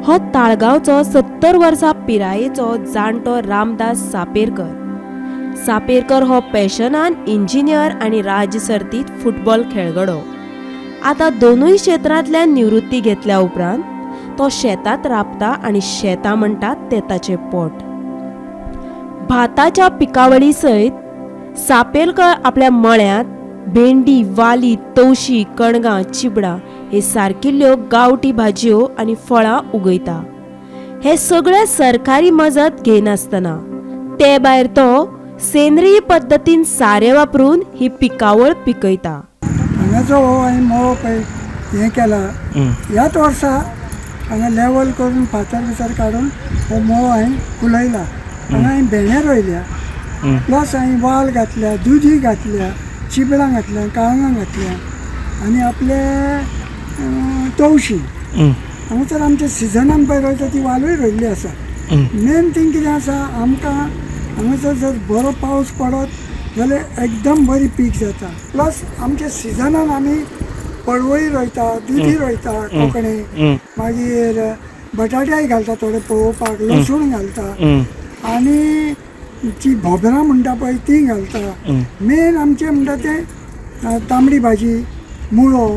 हो ताळगांवचो 70 वर्सां पिरायेचो जाणटो रामदास सापेरकर. सापेरकर हो पॅशनान इंजिनियर आनी राज्य सर्तीत फुटबॉल खेळगडो. आतां दोनूय क्षेत्रांतल्यान निवृत्ती घेतल्या उपरांत तो शेतांत राबता आनी शेतां म्हणटात ते ताचें पोट. भाताच्या पिकावळी सयत सापेरकर आपल्या मळ्यांत भेंडी, वाली, तवशी, कणगां, चिबडां हे सारकिल्ल्यो गांवठी भाजयो आनी फळां उगयता. हे सगळे सरकारी मजत घेयनासतना ते भायर तो सेंद्रीय पद्दतीन सारें वापरून ही पिकावळ पिकयता. हांगाचो हो हांवें मळो पळय हें केला. ह्याच वर्सा हांगा लेवल करून फातर बितर काडून हो मळो हांवें फुलयला. हांगा हांवें भेंडे रोयल्या, प्लस हांवें वाल घातल्या, दुदी घातल्या, चिबडां घातल्या, काळंगां घातल्या आनी आपले तवशी. हांगासर आमच्या सिजनान पळय रोयता ती वालूय रोयल्ली आसा. मेन थींग कितें आसा, आमकां हांगासर जर बरो पावस पडत जाल्यार एकदम बरी पीक जाता. प्लस आमच्या सिजनान आमी पडवळी रोयता, दुदी रोयता, कोंकणी, मागीर बटाटेय घालता थोडे पळोवपाक, लसूण घालता आनी जी भोबरां म्हणटा पळय ती घालता. मेन आमचें म्हणटा तें तांबडी भाजी, मुळो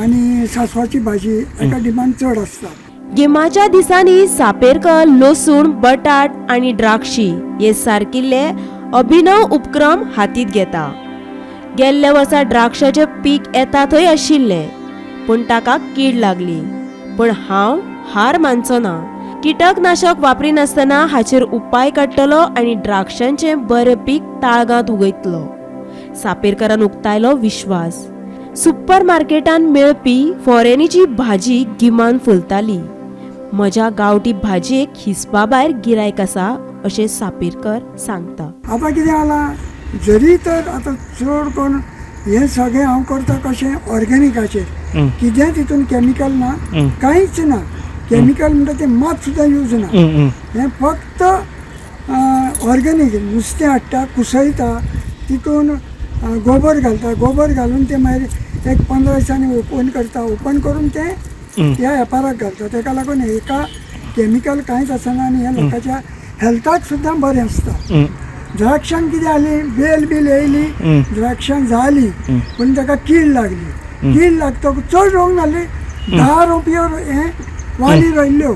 आनी सांसवाची भाजी हेका डिमांड चड आसता. गिमाच्या दिसांनी सापेरकर लसूण, बटाट आनी द्राक्षी हे सारकिल्ले अभिनव उपक्रम हातीत घेता. गेल्ल्या वर्सा द्राक्षाचें पीक येता थंय आशिल्लें, पूण ताका कीड लागली. पूण हांव हार मानचो ना. कीटकनाशक वापरिनासतना हाचेर उपाय काडटलो आनी द्राक्षांचें बरें पीक ताळगांत उगयतलो. सापेरकरान उक्तायलो विश्वास. सुपर मार्केटान मेळपी फॉरेनीची भाजी गिमान फुलताली. म्हज्या गांवठी भाजयेक हिसपा भायर गिरायक आसा अशें सापेरकर सांगता. आतां कितें जालां, जरी तर आतां चड करून हें सगळें हांव करता कशें ऑर्गेनिकाचेर, कितेंच तितून कॅमिकल ना, कांयच ना. कॅमिकल म्हणटा तें मात सुद्दां यूज ना. हें फक्त ऑर्गेनीक नुस्तें हाडटा, कुसयता, तितून गोबर घालता, गोबर घालून तें मागीर एक 15 दिसांनी ओपन करता, ओपन करून तें ह्या वेपाराक घालता. तेका लागून हेका कॅमिकल कांयच आसना आनी हें लोकांच्या हेल्थाक सुद्दां बरें आसता. द्राक्षांक कितें जाली, बेल बील येयली, द्राक्षांक जाली, पूण ताका कीड लागली. कीड लागतकूच चड रोवंक जाली, 10 रोपयो हें वाली रोयल्ल्यो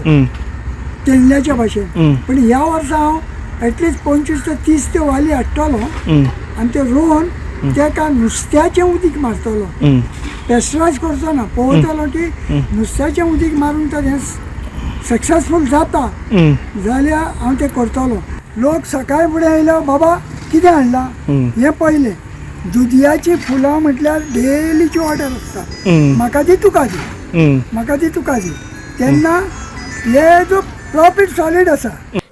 तेंडल्याच्या भाशेन. पूण ह्या वर्सा हांव एटलिस्ट 25 ते 30 त्यो वाली हाडटलो आनी त्यो रोवन तेका नुस्त्याचें उदीक मारतलो. पेस्टरायज करचो ना, पळोवतलो की नुस्त्याचें उदीक मारून तर हें सक्सेसफूल जाता जाल्यार हांव तें करतलो. लोक सकाळ फुडें येयलो, बाबा कितें हाडलां हें पयलें. दुदयाचीं फुलां म्हटल्यार डेलीची ऑर्डर आसता, म्हाका दी तुका दी, म्हाका दी तुका दी. तेन्ना हे जो प्रॉफीट सॉलीड आसा.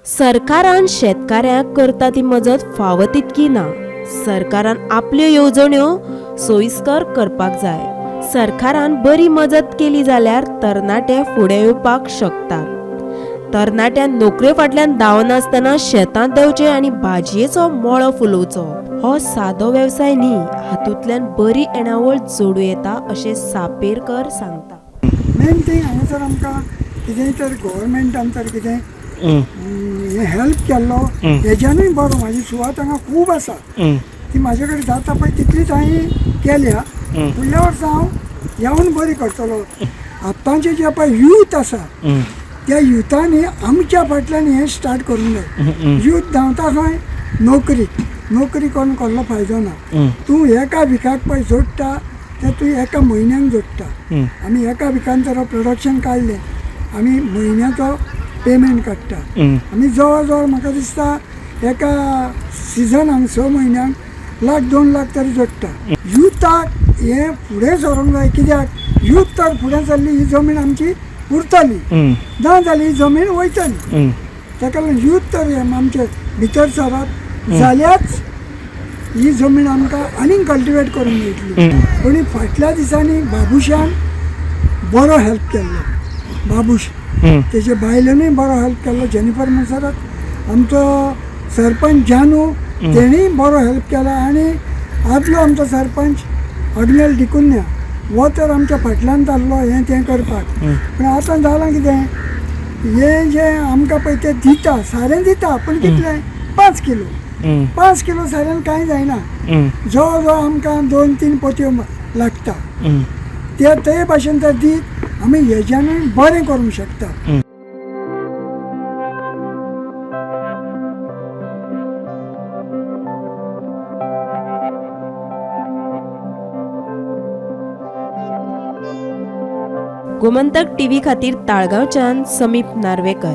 सरकारान शेतकाऱ्यांक करता ती मजत फावो तितकी ना. सरकारान आपल्यो येवजण्यो सोयीस्कर करपाक जाय. सरकारान बरी मजत केली जाल्यार तरणाटे फुडें येवपाक शकतात. तरणाट्यान नोकरे फाटल्यान धांवनासतना शेतांत देंवचें आनी भाजयेचो मळो फुलोवचो. हो सादो वेवसाय न्ही, हातूंतल्यान बरी येणावळ जोडूं येता अशें सापेरकर सांगता. मेन थींग हांगासर आमकां कितेंय तर गव्हर्मेंटान तर कितें हें हेल्प केल्लो हेज्यानूय बरो. म्हाजी सुवात हांगा खूब आसा, ती म्हाजे कडेन जाता पळय तितलीच हांवें केल्या. फुडल्या वर्सा हांव येवन बरी करतलो. आतांचे जे पळय यूथ आसा त्या युथांनी आमच्या फाटल्यान हें स्टार्ट करूंक जाय. यूथ धांवता खंय नोकरी, नोकरी करून कसलो फायदो ना. तूं एका विकाक पळय जोडटा तें तूं एका म्हयन्याक जोडटा. आमी एका विकान जर प्रोडक्शन काडलें आमी म्हयन्याचो पेमेंट काडटा. आमी जवळ जवळ म्हाका दिसता एका सिजनाक 6 म्हयन्यांक लाख 2 लाख तरी जोडटा. युथाक हें फुडें सरूंक जाय, कित्याक यूथ तर फुडें सरली ही जमीन आमची उरतली, ना जाल्यार ही जमीन वयतली. ताका लागून यूथ तर हें आमचे भितर सरत जाल्याच ही जमीन आमकां आनीक कल्टिवेट करूंक मेळटली. पूण फाटल्या दिसांनी बाबुशान बरो हेल्प केल्लो, बाबूश तेजे बायलेनूय बरो हेल्प केल्लो, जेनिफर मोन्सेरात, आमचो सरपंच जानू तेणीय बरो हेल्प केला आनी आदलो आमचो सरपंच अग्नेल डिकुन्या हो तर आमच्या फाटल्यान जाल्लो हें तें करपाक. पूण आतां जालां कितें, हे जे आमकां पळय ते दिता सारें दिता पूण कितलें 5 किलो 5 किलो साऱ्यान कांय जायना. जवळ जवळ आमकां 2-3 पोतयो लागता. ते ते भाशेन जर दीत आमी हेज्यानूय बरें करूंक शकता. गोमंतक टीव्ही खातीर ताळगांवच्यान समीप नार्वेकर.